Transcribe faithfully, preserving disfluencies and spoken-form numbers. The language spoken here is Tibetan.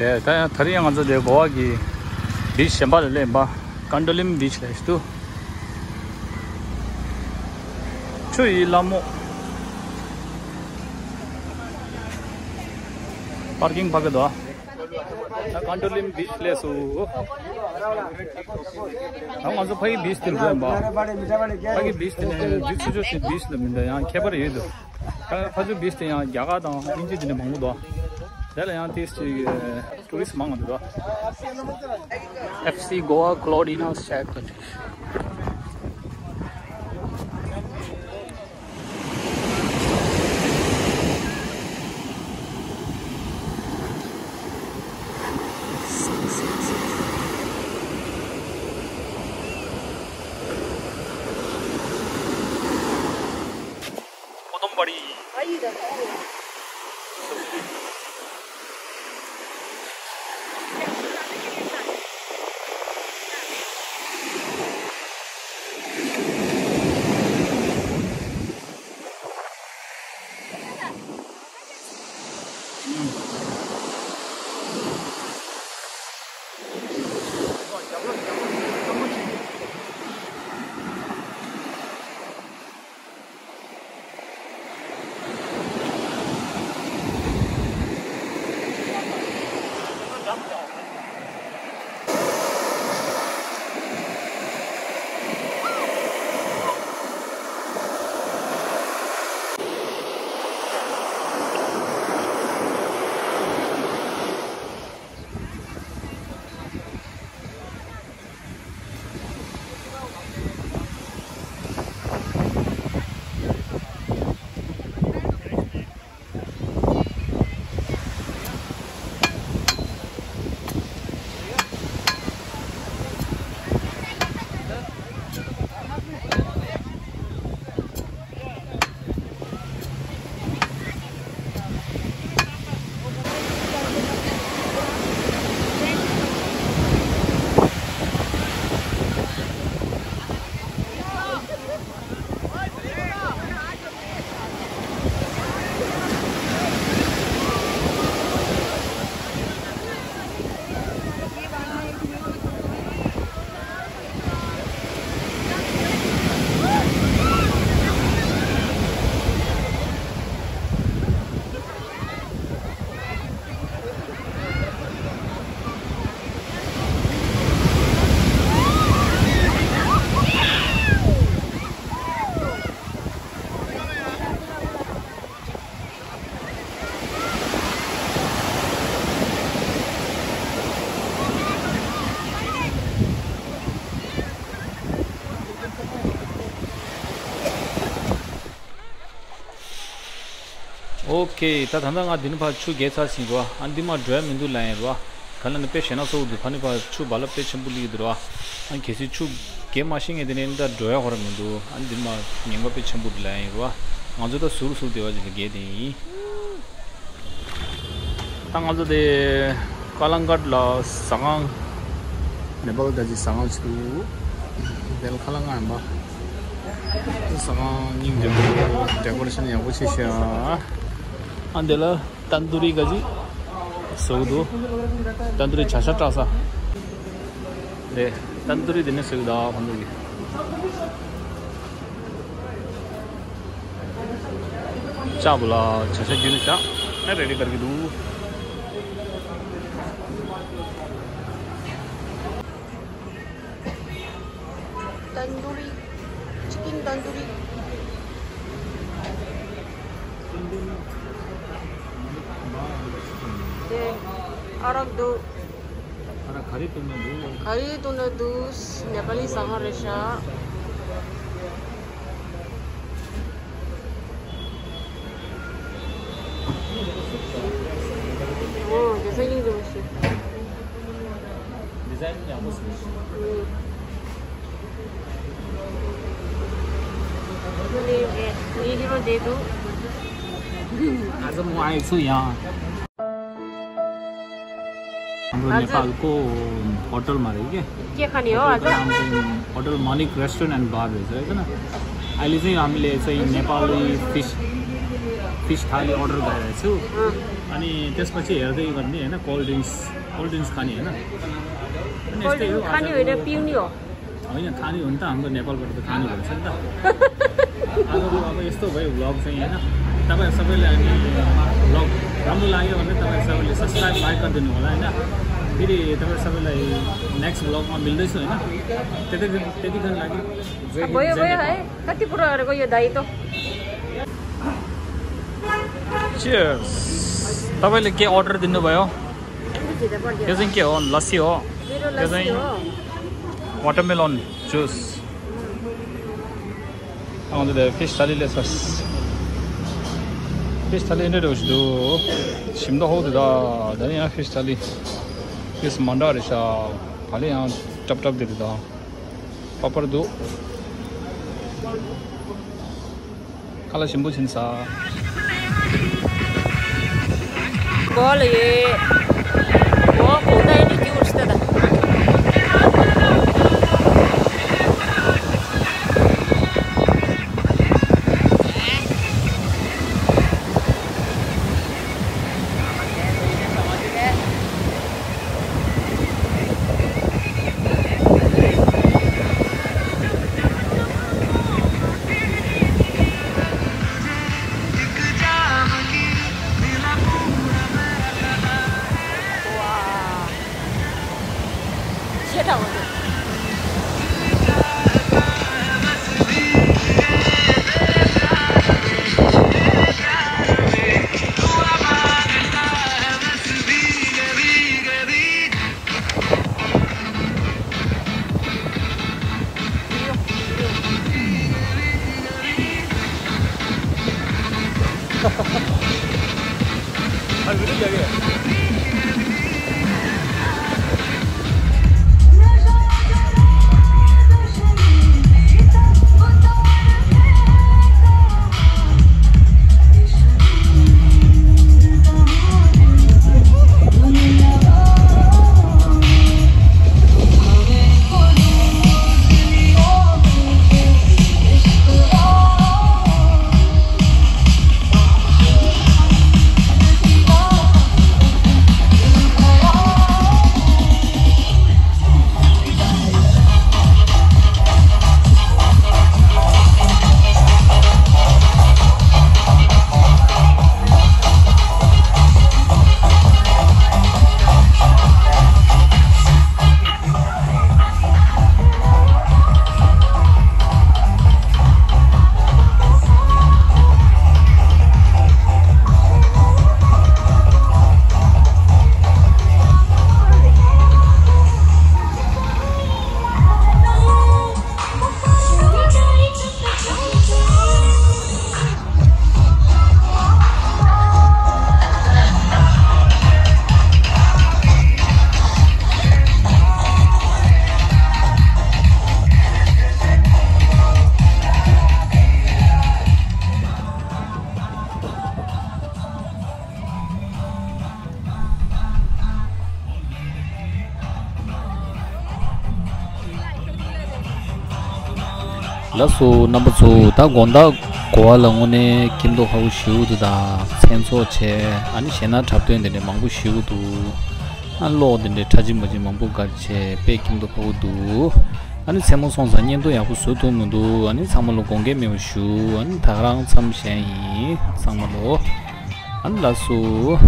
ད་ཡང་ད་རིང་ཡང་ང་ཚོ་དེ་གོ་བ་གི་བིཆ་གཞན་པ་ལ་སླེབས་པ། ཀན་ཌོ་ལིམ་བིཆ་ལ་ཞིག་ཏུ། ཆུ་ཡི་ལྷ་མོ། པར་ཀིང་ཕ་གི་དོ། ད་ཀན་ཌོ་ལིམ་བིཆ་སླེབས་སོང་། ད་ང་ཚོ་ཕ་གི་བིཆ་དེར་འགྲོ་ཡིན་པ། ཕ་གི་བིཆ་དེ་ནས་བིཆ་ཆུ་ཆུ་ཞིག་བིཆ་ལ་མི་འདུག་ཡང་ཁྱད་པར་ཡོད་འདུག་ད་ཕ་ཚུ་བིཆ་དེ་ཡང་རྒྱ་གར་དང་དབྱིན་ཇི་དེ་ནས་མང་པོ་འདུག་དེ་ལ་ཡང་ཏིས་ཅིག་ཊུ་རི་སི་མང་པོ་འདུག F C Goa Cloud Innhouse check. ཨོ་ཁེ། ད་ད་ལྟ་ང་འདི་ནས་ཕར་ཆུ་བརྒལ་ཚར་ཟིན་རོ། ཨ་འདི་མ་འགྲོ་ཡ་མི་འདུག་ལབ་ཡིན་རོ། ག་ལ་ནི་དཔེ་ཞེ་ན་སོ་འདུག་ཕ་ནི་ཕར་ཆུ་བ་ལ་དཔེ་ཆེན་པོ་ལི་འདུག་རོ། ཨ་གལ་སྲིད་ཆུ་བརྒལ་མ་ཤེས་ངེས་དེ་ནས་ད་འགྲོ་ཡ་ཧོ་ར་མི་འདུག་ཨ་འདི་མ་ཉེན་ཁ་དཔེ་ཆེན་པོ་འདུག་ལབ་ཡིན་རོ། ང་ཚོ་ད་ཟུར་ཟུར་དེ་བ་ཅིག་ལ་བརྒལ་དེ་ཡིན། ད་ང་ཚོ་དེ་ཀ་ལང་ཀཊ་ལ་ཟ་ཁང་། ནེ་པཱལ་ད་ཅི་ཟ་ཁང་ཅིག་འདུག་དེ་ལ་ཁ་ལང་ཁང་ཡིན་པ། ཟ་ཁང་སྙིང་རྗེ་པོ། ཌེ་ཀོ་རེ་ཤན་ཡག་པོ་བྱས་ཤག་ཨ་འདི་ལ་ཏན་ཏུ་རི་ག་ཅི་ཟོ་གི་འདུག་ཏན་ཏུ་རི་བྱ་ཤ་བཀྲ་ས་རེད། ཏན་ཏུ་རི་དེ་ནས་ཟོ་གི་འདུག་ཁོང་ཚོ་གི། ལྕགས་པོ་ལ་བྱ་ཤ་རྒྱུ་ནི་བྱ་ཨེ་རེ་ཌི་ཀར་གི་འདུག་ཏན་ཏུ་རི། ཅི་ཀིན་ཏན་ཏུ་རི། དེ་ཨ་རག་འདུག་ཨ་རག་ག་རེ་བཏུང་ན་འདུག་ག་རེ་བཏུང་ན་འདུག་ནེ་པ་ལི་ཟ་ཁང་རེད་ཤག་ཨོ་དེ་ཚོ་སྙིང་རྗེ་མོ་ཞིག་ཌི་ཛའིན་ཡག་པོ་ཞིག་རེད། ཨུ། ནི་ནི་ཧི་རོ་བསྡད་འདུག་ང་ཚོ་མོ་ཨ་ཡི་ཚུ་ཡང་། हम लोग नेपाल को होटल मा रही है। के खाने हो आज? होटल मानिक रेस्टोरेंट एंड बार रहेछ है ना। अहिले चाहिँ हामीले चाहिँ नेपाली फिस फिस थाली अर्डर गरेको छु। अनि त्यसपछि हेर्दै गर्ने होइन, कोल्ड ड्रिङ्क्स, कोल्ड ड्रिङ्क्स खाने होइन। अनि कोल्ड यस्तै हो ड्रिङ्क खाने आज। होइन, पिउने हो। होइन, खाने हो नि त, हाम्रो नेपालबाट त खाने भन्छ नि त। आजको अब यस्तो भयो भ्लग चाहिँ होइन। तपाईँ सबैलाई अनि भ्लग राम्रो लाग्यो भने तपाईँ सबैले सब्सक्राइब, लाइक गरिदिनु होला होइन। फेरि तपाईँ सबैलाई नेक्स्ट भ्लगमा मिल्दैछु होइन। त्यति त्यतिखेर लागि जय हिन्द, भयो जय भयो नेपाल। है। कति पुरा गरेको यो दाई त। Cheers। तपाईँले के अर्डर दिनुभयो? यो चाहिँ के हो? लस्सी हो। मेरो यो लस्सी चाहिँ हो। वाटरमेलन जुस। ཨང་དེ་ཕིཤ་ཐ་ལི་ལས་ས། ཕིཤ་ཐ་ལི་འདྲ་འདྲ་ཞིག་འདུག་ཞིམ་མདོག་ཧོ་དེ་ད་ད་ནི་ཡང་ཕིཤ་ཐ་ལི། ཕིཤ་མ་འདྲ་རེད་ཤག་ད་ལི་ཡང་ཀྲབ་ཀྲབ་དེ་རེད་ད། པ་པར་འདུག་ཁ་ལག་ཞིམ་པོ་བྱིན་ས། གོ་ལ་ཡོད། གོ་གོ་ད་ཡིན་ན་སྐྱིད་པོ་ཞིག་ད་ད། ལགས་སོ། རྣམ་པ་ཚོ། ད་དགོང་དག་གོ་བ་ལ་དངོས་གནས་ཁྱིམ་སྡོད་ཁག་པོ་ཞེ་པོ་འདུག་ད་མཚན་ཚོགས་བྱས། ཨ་ནི་གཞས་སྣ་འཁྲབ་སྟོན་དེ་འདྲ་མང་པོ་ཞེ་པོ་འདུག་ཨ་གློག་དེ་འདྲ་ཁྲ་ཆིམ་མ་ཆིམ་མང་པོ་སྒར་བྱས། དཔེ་ཁྱིམ་སྡོད་ཁག་པོ་འདུག་ཨ་ནི་མཚན་མོ་སོང་ཙང་བརྙན་ཐུང་ཡག་པོ་བཟོ་ཐུབ་མི་འདུག་ཨ་ནི་ཚང་མ་ལ་དགོངས་འགལ་མེད་པ་ཞུ། ཨ་ནི་ད་ག་རང་མཚམས་བཞག་ཡིན། ཚང་མ་ལོ། ཨ་ནི་ལགས་སོ།